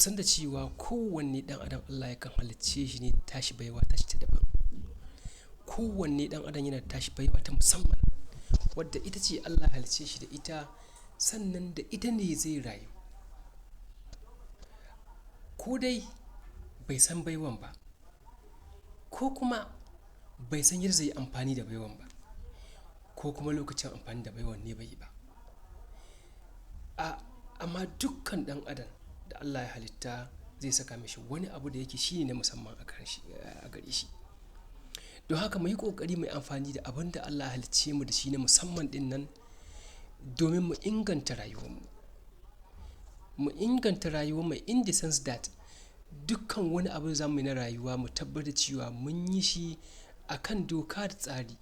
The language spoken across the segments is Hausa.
San da cewa kowanne ɗan adam Allah yakan halicce shi ne tashi baiwa tashi ta daban. Kowanne ɗan adam yana da tashi baiwa ta musamman wadda ita ce Allah ya halicce shi da ita, sannan da ita ne zai rayu. Ko dai bai san baiwan ba, ko kuma bai san yadda zai yi amfani da baiwan ba, ko kuma lokacin amfani da baiwan ne bai yi ba. Amma dukkan ɗan adam da Allah ya halitta zai saka mashi wani abu da yake shi ne na musamman a gare shi. Don haka mu yi ƙoƙari mu yi amfani da abin da Allah ya halicce mu da shi na musamman ɗin nan domin mu inganta rayuwar mu. Mu inganta rayuwar mu in the sense that dukkan wani abu da za mu yi na rayuwa mu tabbatar cewa mun yi shi a kan doka da tsari.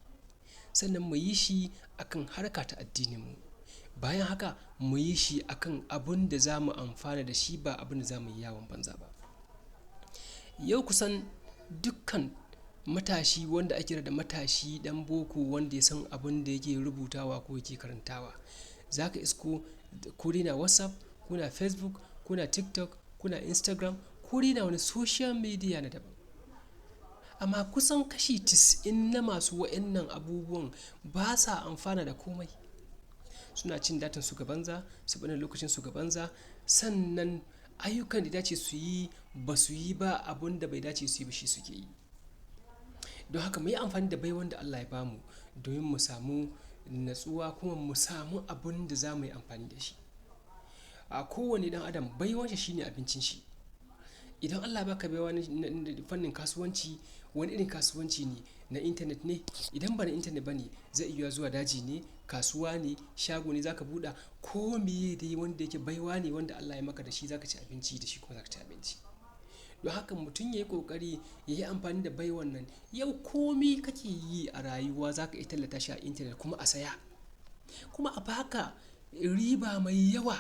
Sannan mu yi shi a kan harka ta addininmu. Bayan haka mu yi shi a kan abun da za mu amfana da shi ba abun da za mu yi yawon banza ba. Yau kusan dukkan matashi wanda ake kira da matashi ɗan boko wanda ya san abun da yake rubutawa ko yake karantawa, za ka isko ko dai na WhatsApp, ko na Facebook, ko na TikTok, ko na Instagram, ko dai na wani social media na daban. Amma kusan kashi 90 na masu wa'innan abubuwan ba sa amfana da komai. Suna cin datan su gabanza, su ɓata lokacin su gabanza, sannan ayyukan da dace su yi ba su yi ba, abun da bai dace su yi ba shi suke yi. Don haka mu yi amfani da baiwan da Allah ya ba mu domin mu samu natsuwa kuma mu samu abun da za mu yi amfani da shi. A kowane ɗan adam baiwan shi shine abincin shi. Idan Allah ya ba ka baiwa na fannin kasuwanci, wani irin kasuwanci ne? Na intanet ne? Idan ba na intanet ba ne, zai iya zuwa daji ne, kasuwa ne, shago ne za ka buɗe, ko meye dai wanda yake baiwa ne wanda Allah ya maka da shi za ka ci abinci da shi kuma za ka ci abinci. Don haka mutum ya yi ƙoƙari ya yi amfani da baiwan nan. Yau kome kake yi a rayuwa za ka iya tallata shi a intanet kuma a saya. Kuma a ba ka riba mai yawa.